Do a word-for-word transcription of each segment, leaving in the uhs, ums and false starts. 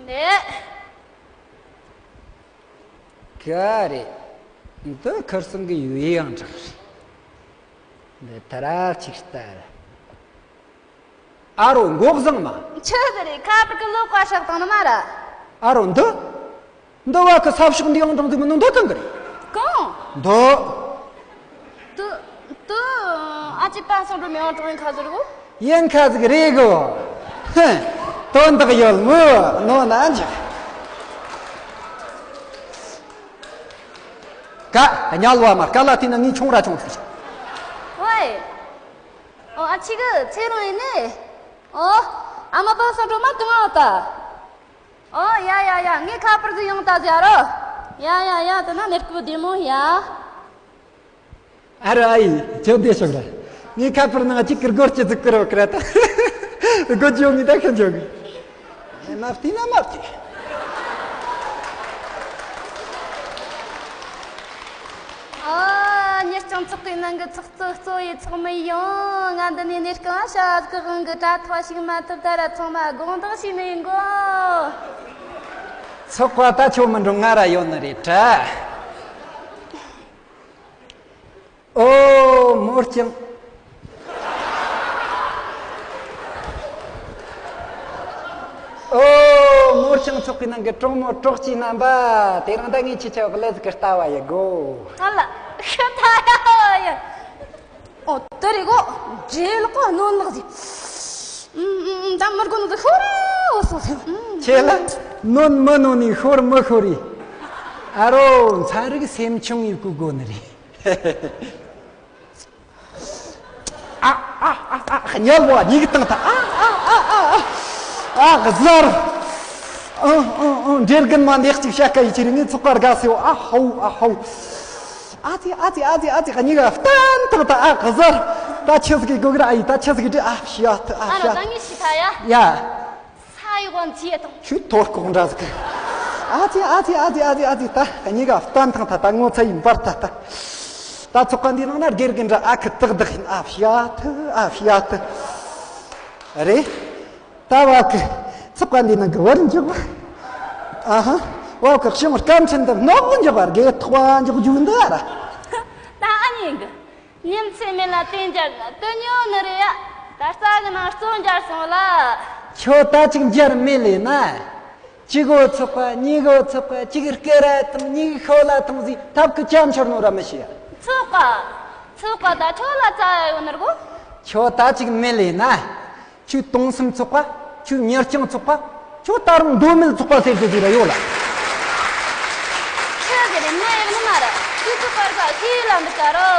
ནས། ག་རེད། འདི་ཁིར་སང་གི་ཡུལ་ཡང་འདྲ་རེད། འདི་ད་ར་ཅིག་ལྟ་ར། ཨ་རོ་མགོ་བཟང་མ། ཆི་ཟིག་རེད། ཁ་པར་གི་ལོག་པ་ཧྲག་བཏང་ནི་མ་ར། ཨ་རོ་འདི། འདི་བ་གི་ས་ཕྱོགས་འདི་ཡང་འབྲིང་ཟིག་མིན་ནོ་འདི་གང་གི་རེད། གང་། འདི། དུ། དུ། ཨ་ཅེ་པ་སང་འགྲོ་མི་ཡང་གྲོང་ཡིན་ཁ་ཟེར་གོ། ཡིན་ཁ་ཟིག་རེད་གོ། ཧི། དོན་དག་ཡོད་མོ། ནོ་ན་འཇག་ཀ། དམྱལ་བ་མ་སྐད་ལ་ཐིན་ན་ངས་ཆུང་ར་ཆུང་ཚིག་ཅིག་ཝེ། ཨོ་ཨ་ཅེ་གི་ཚེ་རིང་ཡིན་ནི། ཨོ། ཨ་མ་པ་སང་འགྲོ་མ་གང་ཨ་ད། ཨོ་ཡ་ཡ་ཡ། ངས་ཁ་པར་ཟིག་ཡོང་ད་ཟེར་རོ། ཡ་ཡ་ཡ། དེ་ན་ནེར་ཀུ་བདེ་མོ་ཡ། ཨ་རོ་ཨ་ཡེ། ཁྱོད་བདེ་ཤོག་ར། ངས་ཁ་པར་ནང་གཅིག་གི་སྒོར་གཅིག་ཟིག་བསྐུར་བ་ཀི་ར་ད། སྒོ་ཅི་ཡོང་ངས་ད་ཁྱོད་འཇོག་གི། མ་བལྟས་ན་མ་བལྟས། ཨ། གཉེར་སྐྱོང་ཚོགས་པའི་ནང་གི་ཚོགས་གཙོ་གཙོ་ཡི་ཚོགས་མི་ཡོང་། ང་འདི་ནས་གནས་སྐབས་ཤ་སྐུ་དབང་གི་དྲ་ཐོག་ཞིག་མ་ཐུབ་ད་ར་ཚང་མ་དགོངས་དག་ཞུས་ནས་ཡིན་གོ། ཚོགས་པ་ད་ཆོ་མི་འགྲོ་ང་ར་ཡོད་ནི་རེད་དྲ། ཨོ་མོ་རྐྱང་། ཨོ་མོ་རྐྱང་ཚོགས་པའི་ནང་གི་གྲོགས་མོ་གྲོགས་ཀྱི་རྣམ་པ། དེ་རིང་ད་ངས་ཁྱེད་ཆ་གླུ་ཟིག་གི་ལྟ་བ་ཡི་གོ། ཨ་ལ་ཤ་ཐ་ཡ་ཡ། ཨོ་དེ་རེད་གོ། འདྲེ་ལག་གོ་གནོན་ལག་ཟིག་ཨུམ་ཨུམ་ཨུམ། ད་མི་དགོ་ནི་ཟིག་ཤོར་རེ་འོ་སོང་ཟིག་ཨུམ། ཁྱེད་ལ་གནོན་མི་གནོན་ནི་ཤོར་མི་ཤོར་རེ། ཨ་རོ་མཚན་རིག་སེམས་ཆུང་ཡི་གུ་དགོ་ནི་རེད། ཨ་ཨ་ཨ་ཨ། དམྱལ་བ་སྙིགས་དང་ཐ། ཨ་ཨ་ཨ་ཨ་ཨ། ཨ་གཟར། ཨང་ཨང་ཨང་། འདྲེ་རྒན་མ་འདེགས་གཅིག་བྱ་དཀའ་ཡི་ཁྱེར་ངའི་ཚོགས་པ་དགའ་སེའོ། ཨ་ཧོ་ཨ་ཧོ། ཨ་ཙི་ཨ་ཙི་ཨ་ཙི་ཨ་ཙི། སྙིགས་བསྟན་དང་ཐ། ཨ་གཟར། ད་ཆི་ཟིག་གི་གོ་གི་ར། ཨ་ཡི་ད་ཆི་ཟིག་གི་དྲི། ཨ་ཕྱི་ཨ་ཐི་ཨ་ཨ་ཕྱི་ཨ་རོ་ད་ཐི། ངས་ཤི་ཐ་ཡ། ཡ། ས་ཡི་དབང་ཆེ་དང་། ཁྱོད་ཐོར་ལྐོག་འདྲ་ཟིག་ཨ་ཙི་ཨ་ཙི་ཨ་ཙི་ཨ་ཙི་ཨ་ཙི། ད་སྙིགས་བསྟན་དང་ཐ། ད་ངོ་ཚ་ཡིན་པར་ཐ། ད་ད་ཚོགས་པ་འདིའི་ནང་ན་དགེ་རྒན་འདྲ་ཨ་ཁུ་ཏག་ཏག་ཡིན། ཨ་ཕྱི་ཨ་ཐི་ཨ་ཕྱི་ཨ་ཐི། རེད། ད་བ་གི་ཚོགས་པ་འདིའི་ནང་གི་བར་འཇོག་པ། ཨ་ཧ། བ་གི་བྱུང་སྐར་འཕྲིན་དུ་ནོག་འཇོག་པ། དགེ་ཐོག་པ་འཇོག་རྒྱུ་འདི་ཨ་ར། ད་ཨ་ནི་གི། ཉིན་མཚན་མེད་ལ་དེ་འཇག་ན་དུ་ཉོ་ནི་རེད་ཡ། ད་རྩ་གི་ནང་གཙོ་འཇར་སོང་ལ། ཁྱོད་ད་ཅིག་འཇར་མེད་ལས་ན། གཅིག་གོ་ཚོགས་པ། གཉིས་གོ་ཚོགས་པ། གཅིག་སྐེ་ར་ཐང་། གཉིས་ཤོ་ལ་ཐང་ཟིག་ཐབ་ཀི་ཅམ་ཆོར་ནོ་ར་མི་ཤེས་ཡ། ཚོགས་པ། ཚོགས་པ་ད་ཁྱོད་ལ་རྩ་ཡ་ཡོད་ནི་རེད་གོ། ཁྱོད་ད་ཅིག་མེད་ལས་ན། ཁྱོད་སྟོང་སེམས་ཚོགས་པ། ཁྱོད་གཉེར་སྐྱོང་ཚོགས་པ། ཁྱོད་ད་རུང་མདོ་མེད་ཚོགས་པ་ཟེར་རྒྱུ་ཟིག་ར་ཡོད་ལ། ཁྱོད་ཟེར་ནས་ང་ཡག་ནི་མ་ར། ཁྱོད་ཚོགས་པ་ར་ས་ཤེས་ལ་འདི་ག་རོ།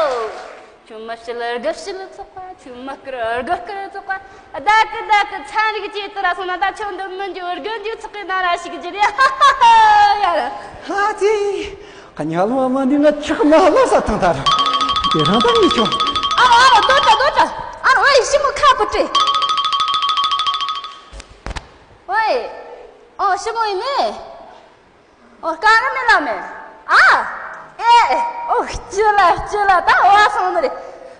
ཁྱོད་མི་ཤི་ལ་དགུ་ཤི་ལ་ཚོགས་པ། ཁྱོད་མི་སྐུར་དགུ་སྐུར་ཚོགས་པ། བདག་གི་བདག་གི་ཚན་རིག་ཅེས་དུ་ར་སོང་ན། ད་ཁྱོད་འདི་མི་འཇུ་དགུ་འཇུ་ཚོགས་པའི་ནང་ར་ཞིག་འཇུ་རེ། ཧ་ཧ་ཧ་ཡ་ར། ཧ་ཙི། དམྱལ་བ་མ་འདི་ང་ཆག་མ་ལ་ས་ཐང་ཐར། དེ་རང་ད་མི་ཆོག་ཨ་རོ་ཨ་རོ། སྡོད་ད་སྡོད་ད། ཨ་རོ་ཨེ་ཞི་མོ་ཁ་པུ་ཏྲེ། ཝེ། ཨོ་ཞི་མོ་ཡིན་ནི། ཨོ་དཀའ་ངལ་མེད་ལ་མེད། ཨ། ཨེ་ཨེ། ཨོ་སྐྱིད་ལ་སྐྱིད་ལ་ད་བ་སོང་ནི་རེད།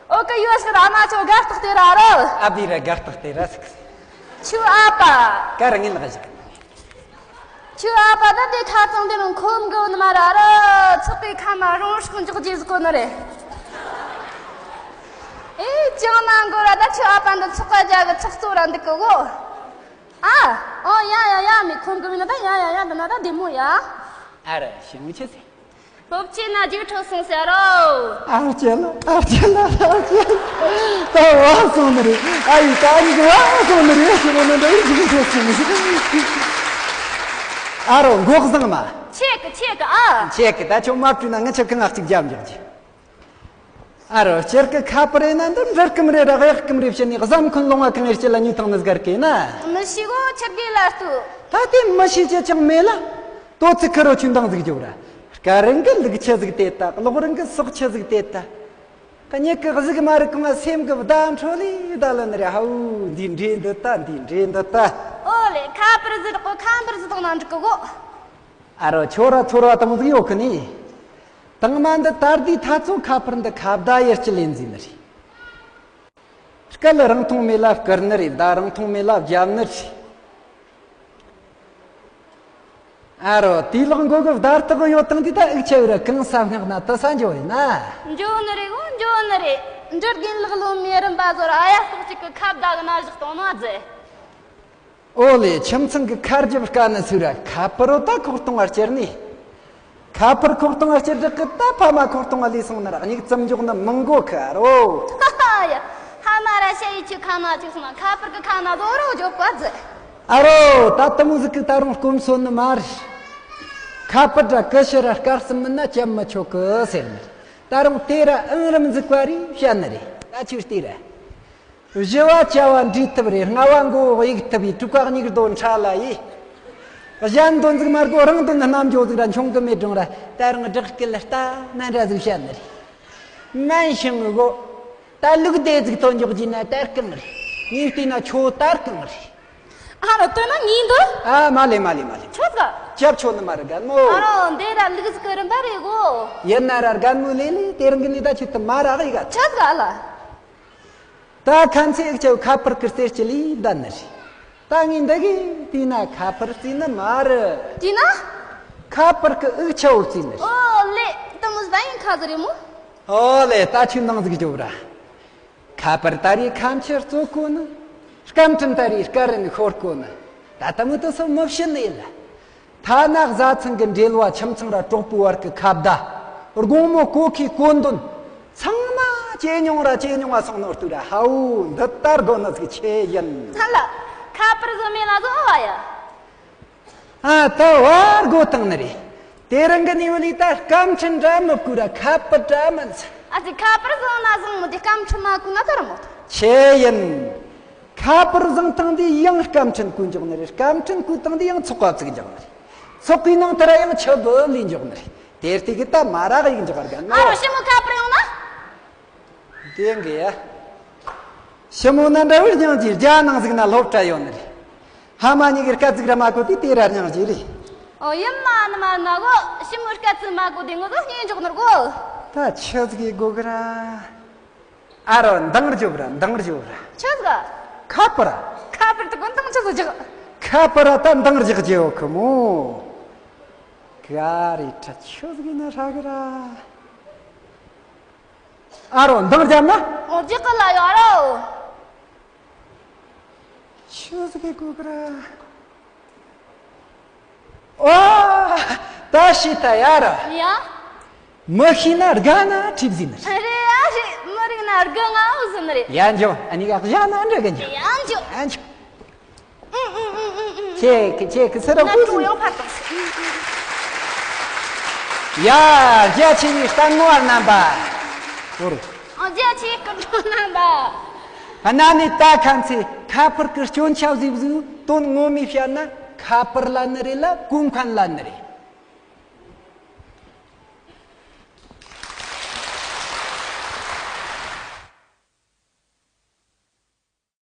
ཨོ་ཀ་ཡོད་ཤི་ར་མ་ཆོ་དགའ་རྟགས་དེ་ར་རོ། ཨ་བི་ར་དགའ་རྟགས་དེ་ར་སིག་ཆུ་ཨ་པ། ཀ་ར་ངན་ལ་ཞིག་ཆུ་ཨ་པ་ད་དེ་ཁ་ཚང་དེ་རུ་འཁོམ་གི་ནི་མ་ར་རོ། ཚོགས་པའི་ཁ་མ་རང་སྲོག་འཇོག་རྗེས་གོ་ནི་རེད། ཨེ་ཅང་ན་མགོ་ར་ད་ཆུ་ཨ་པ་འདི་ཚོགས་པ་རྒྱ་གི་ཚོགས་གཙོ་ར་འདུག་གི་གོ། ཨ། ཨོ་ཡ་ཡ་ཡ། མི་ཁོམ་གི་མིན་ན་ད་ཡ་ཡ་ཡ་འདི་ན་ད་བདེ་མོ་ཡ། ཨ་ར་ཞི་མོ་ཆེ་ཟེ། སློབ་ཆེན་ན་རྒྱུགས་འཕྲོད་སོང་ཟེར་རོ། ཨ་ཅེ་ལ་ཨ་ཅེ་ལ་ཨ་ཅེ་ལ། ད་བ་སོང་ནི་རེད། ཨ་ཡི་ད་ཨ་ནི་གི་བ་སོང་ནི་རེད། ཞི་མོ་ནི་འདྲ་རྒྱུགས་འཕྲོད་སོང་ནི་རེད། ཨ་རོ་མགོ་བཟང་མ། ཆེ་གི་ཆེ་གི་ཨ། ཆེ་གི་ད་ཁྱོད་མ་བྲིས་ན་ང་ཆེ་གི་ང་གཅིག་རྒྱབ་འཇོག་གི། ཨ་རོ་སྤྱིར་གི་ཁ་པར་ཡིན་ན་འདི་འབྲི་གི་མི་རེད་ར་གཡག་གི་མི་རེད་བཤད་ནས་གཟའ་འཁོན་ལུང་བ་གང་ཡིན་སྤྱི་ལ་ཉོས་ཐང་ནི་སྒར་གི་ན། མི་ཤེས་གོ་ཆི་དགེ་ལ་ལྟོས། ད་དེ་མི་ཤེས་ཅི་ཅང་མེད་ལ། ལྟོ་ཚིག་ཁ་རོ་ཆུ་འདང་ཟིག་རྒྱོབ་ར། སྐ་རིང་གི་ལུག་ཆི་ཟིག་དེ་ད། གློག་རིང་གི་སོག་ཆི་ཟིག་དེ་ད། གཉིད་གི་གཟུགས་མ་རིག་གོང་ང་སེམས་གི་བརྡ་འཕྲོད་ལི་ད་ལ་ནི་རེད། ཧའུ་འདི་འདྲེ་འདི་ད་འདི་འདྲེ་འདི་ད། ཨོ་ལེ་ཁ་པར་ཟིག་གོ་ཁ་པར་ཟིག་དང་ན་འགྲིག་གི་གོ། ཨ་རོ་ཁྱོད་ར་ཚོར་བ་དང་ཟིག་ཡོད་གི་ནི། དང་མ་འདི་ད་ལྟའི་ཐ་ཚོ་ཁ་པར་འདི་ཁ་བརྡ་ཡེར་གྱི་ལེན་ཟིན་ནི་རེད། སྐད་རང་མཐོང་མེད་ལ་བསྐུར་ནི་རེད། བརྡ་རང་མཐོང་མེད་ལ་བརྒྱབ་ནི་རེད། ཨ་རོ། དེའི་ལག་མགོ་གི་བརྡ་རྟགས་ཡོད་དང་དེ་ད་ཨིག་ཆ་བུ་ར་གང་ས་སྔགས་ན་དུ་ས་འཇོ་ཡིན་ན། འཇོ་ནི་རེད་གོ། འཇོ་ནི་རེད། འབྲི་རྒན་ལག་ལོ་མེ་རིམ་པ་ཟོར་ཨ་ཡ་སོག་ཅིག་གི་ཁ་བརྡ་གི་ན་བཞག་གཏོང་ན་ཟེ། ཨོ་ལེ། ཁྱིམ་ཚང་གི་ཁ་རྒྱབ་དཀའ་ནི་སུ་ར་ཁ་པར་རོ་ད་ཁོག་སྟོང་བ་སྐྱེར་ནི། ཁ་པར་ཁོག་སྟོང་བ་སྐྱེར་བསྒྲགས་གི་ད་ཕ་མ་ཁོག་སྟོང་བ་ལས་སོང་ན་ར་མྱིག་ཙམ་འཇོག་ནི་མི་མགོ་ཁ་རོ། ཧ་ཧ་ཡ། ཧ་མ་ར་ཤ་ཡི་ཆུ་ཁ་ན་ཆུ་སོང་ན་ཁ་པར་གི་ཁ་ན་ཟོ་རོ་འཇོག་པ་ཟེ། ཨ་རོ། ད་དུ་མོ་ཟིག་གི་ད་རུང་སྐོམ་སོན་ནི་མ་རེད། ཁ་པར་ར་ཀི་ཤི་ར་སྐར་གསུམ་མིན་ན་བཅད་མི་ཆོག་གི་ཟེར་ནི། ད་རུང་དེ་ར་ཨང་རིམ་ཟིག་པ་རེད་བཤད་ནི་རེད། ད་ཆུ་དེ་ར། བཞི་བ་བཅའ་བ་འབྲི་ཐུབ་རེད། ལྔ་བ་མགོ་བོ་གཡུག་ཐུབ་ཡི། དྲུག་པ་སྙིགས་རྡོ་འཕྲ་ལ་ཡི། གཞན་དོན་ཟིག་མ་དགོ་རང་དོན་རྣམ་འཇོག་ཟིག་ར་འཆུང་གི་མེད་རུང་ར། ད་རང་བསྒྲགས་སྐད་ལ་ལྟ་ན་འདྲ་ཟིག་བཤད་ནི་རེད། ནན་ཞིང་གོ། ད་ལུག་སྡེ་ཟིག་དོན་འཇོག་རྒྱུ་ན་ད་རྐང་རེད། ངས་བལྟས་ན་ཁྱོད་ད་རྐང་རེད། ཨ་རོ། དོན་ན་ངའི་འདི། ཨ་མ་ལེ་མ་ལེ་མ་ལེ། ཆོད་ག་ཅབ་ཆོད་ནི་མ་རེད་རྒན་མོ། ཨ་རོ། འདི་ར་ལུག་ཟིག་གི་རིམ་པ་རེད་གོ། ཡིན་ན་ར་རྒན་མོ་ལེ་ལེ་དེ་རིང་གི་ནི་ད་ཆུ་དུ་མ་ར་གི་ག་ཆོད་ག་ལ། ད་ཁ་མཚེ་ཨིག་ཆའོ་ཁ་པར་གི་གསེར་གྱི་ལི་བསྡད་ནི་རེད། ད་ངས་འདི་གི་བལྟས་ན་ཁ་པར་རྩིས་ནི་མ་རེད། བལྟས་ན། ཁ་པར་གི་ཨིག་ཆའོ་རྩིས་ནི་རེད། ཨོ་ལེ། དུ་མོ་ཟ་ཡིན་ཁ་ཟེར་རེད་མོ། ཨོ་ལེ། ད་ཆུ་ནང་ཟིག་འཇོག་ར། ཁ་པར་ད་རེས་ཁ་མཆུ་རྩོད་གོ་ནི། སྐར་འཕྲིན་ད་རེས་སྐར་རིན་ཤོར་གོ་ནི། ད་ལྟ་མོ་དུ་སོ་མི་བཤད་ནི་ཡིན་ལ། ཐ་ན་བཟའ་ཚང་གི་འབྲེལ་བ། ཁྱིམ་ཚང་ར་གྲོགས་པོའི་བར་གི་ཁ་བརྡ། དགོང་མོ་གོ་ཁའི་གོ་འདོན། ཚང་མ་ཇེ་ཉུང་ར་ཇེ་ཉུང་བ་སོང་ནོ་ལྟོས་ར། ཧའུ། འདི་ལྟར་དགོ་ནི་ཟིག་ཆེ་ཡིན། ཧ་ལ། ཁ་པར་བཟོ་མེད་ལ་བཟོ་བ་ཡ། ཨ། ད་བར་དགོ་བཏང་ནི་རེད། དེ་རིང་གི་ནི་བུ་ལི་ད་སྐར་འཕྲིན་འདྲ་མི་བཀོལ་ར་ཁ་པར་འདྲ་མི་འཛིན། ཨ་ཙི། ཁ་པར་བཟང་ན་བཟང་མོ་དེ་སྐར་འཕྲིན་མ་བཀོལ་ན་ད་ར་མོ་ད། ཆེ་ཡིན། ཁ་པར་བཟང་ཐང་དེ་ཡང་སྐར་འཕྲིན་བཀོལ་འཇོག་ནི་རེད། སྐར་འཕྲིན་བཀོལ་ཐང་དེ་ཡང་ཚོགས་པ་བཙུགས་འཇོག་ནི་རེད། ཚོགས་པའི་ནང་དུ་ར་ཡང་ཆུ་བུ་ལས་འཇོག་ནི་རེད། དེར་དེ་གི་ད་མ་རག་ཡིག་འཇོག་ར་ག་ནོ། ཨ་རོ། ཞི་མོ་ཁ་པར་ཡོང་ན། དེ་འགི་ཡ། ཞི་མོ་ན་འདྲ་བར་སྙིང་རྗེ། རྒྱ་ནང་ཟིག་ན་སློབ་གྲྭ་ཡོད་ནི་རེད། ཧ་མ་གཉིས་ཀྱི་སྐད་ཅིག་ར་མ་གོ་དུས་དེ་ར་སྙིང་རྗེ་རེད། ཨོ་ཡིན་མ་ནི་མ་ན་གོ། ཞི་མོ་སྐད་ཅིག་མ་གོ་དུས་ངོ་ཟོ་སྙིང་འཇོག་ནོར་གོ། ད་ཆི་ཟིག་གི་གོ་གི་ར། ཨ་རོ། འདང་རྒྱོབ་ར་འདང་རྒྱོབ་ར། ཆི་ཟིག་ག་ཁ་པར། ཁ་པར་དུ་གོ་འདང་ཆི་ཟིག་རྒྱག་ཁ་པར་ད་འདང་རྒྱག་རྒྱུ་ཡོད་གི་མོ། ག་རེ་ཁྲ་ཆི་ཟིག་ཡིན་ན་ཧྲ་གི་ར། ཨ་རོ། འདང་རྒྱབ་ན། ཨོ་རྒྱག་གི་ལ་ཡོད་ཨ་རོ། ཆི་ཟིག་གི་གོ་གི་ར། ཨོ། ད་ཤི་ད་ཡ་ར། ཡ། མི་ཤི་ན་དགའ་ན་ཁྲིབ་ཟིན་རེད། རེད་ཡ་རེད། མི་རིག་ན་དགའ་ང་འུ་ཟིན་རེད། ཡ་འཇོ། ཨ་ནི་ག་ཡ་ན་འདྲ་གི་འཇོ། ཡ་འཇོ། ཨ་འཇོ། ཨུ་ཨུ་ཨུ་ཨུ་ཨུ། ཁྱེད་ཀྱི་ཁྱེད་ཀྱི་སེ་ར་ང་ཀུ་ཀྲུང་ཡང་ཕར་དང་སེ། ཡ། རྒྱ་ཆེ་བའི་ལྟད་མོ་བ་རྣམ་པ། ཨོ་རྒྱ་ཆེ་སྐུ་མགྲོན་རྣམ་པ། གནའ་ནས་ད་ཁ་མཚེ་ཁ་པར་གི་སྐྱོན་ཆ་ཟིག་བཟོས། དོན་ངོ་མས་བཤད་ན་ཁ་པར་ལ་ནི་རེད་ལ་གོང་ཁན་ལ་ནི་རེད།